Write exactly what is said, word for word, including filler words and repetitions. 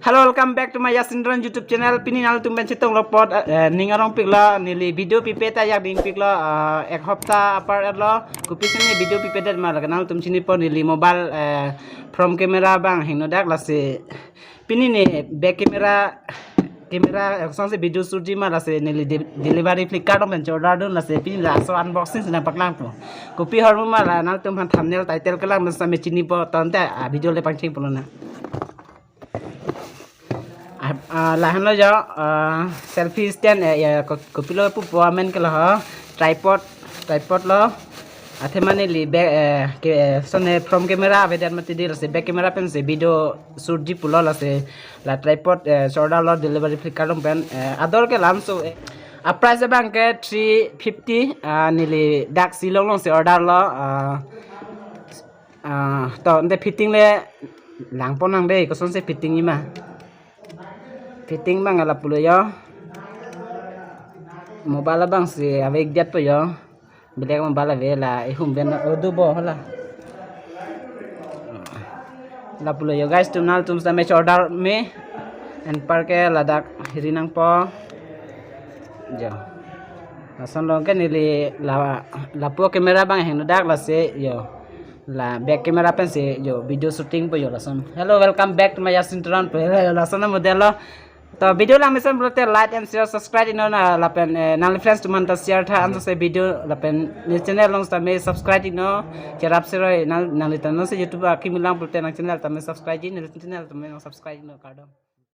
Hello, welcome back to my Yasin Teron YouTube channel. Pini nanglitum pen chetonglo apot, eh, ning arongpiklo, neli video pipe ta yak dingpiklo, eh, ek hopta apar etlo. Kopisi ne video pipedet ma, lake nanglitum chinipo, neli mobile, eh, front camera abang hingno dak, lasi pini ne back camera, camera, eh, kosonsi video shoot ji ma, lasi neli de-, delivery Flipkart along pen order dun, lasi pini laso unboxing si nangpaklangpo. Kopi ahormu ma la nanglitum aphan thumbnail, title kelang pen sitame chinipo, to ante, ah, video le pangcheng pulo na. Ah, ah, lahenlo jo, ah, selfie stand, eh, ya, ko-, kopilo pupo amen ke lo ho, tripod, tripod lo. Athema neli be, eh, ke, eh, sone front camera avedet mati di, lasi back camera pensi video shoot ji pulo, lasi la tripod, eh, order lo delivery Flipkart along pen, eh, ador ke lamso, eh. A price abang ke three fifty, ah, neli dak Shillong alongsi order lo, ah, Ah, to, ante fitting le langpon nang dei, kosonsi fitting ji ma. Fitting abang lapulo jo. Mobile abangsi ave ikdiat po jo. Black mobile ave, la ihum pen odu bo hala. Lapulo jo guys, tum nanglitum sitame order me. Anparke ladak hiri nangpo. Jo. Lason along ke neli la, lapu camera abang hingno dak, lasi jo. La back camera pensi jo video shooting po jo lason. Hello, welcome back to my Yasin Teron po. Hello, lason model lo. To video lang mesen pulote like and share, subscribe iknon, ah, lapen, eh, nangli friends atum aphan ta share tha, anso se video lapen ne channel along sitame subscribe iknon. Cherap seroi nang, nangli ta non se YouTube akimi lang pulote nang channel tame subscribe ji, ne channel tame nang subscribe iknon, kardom.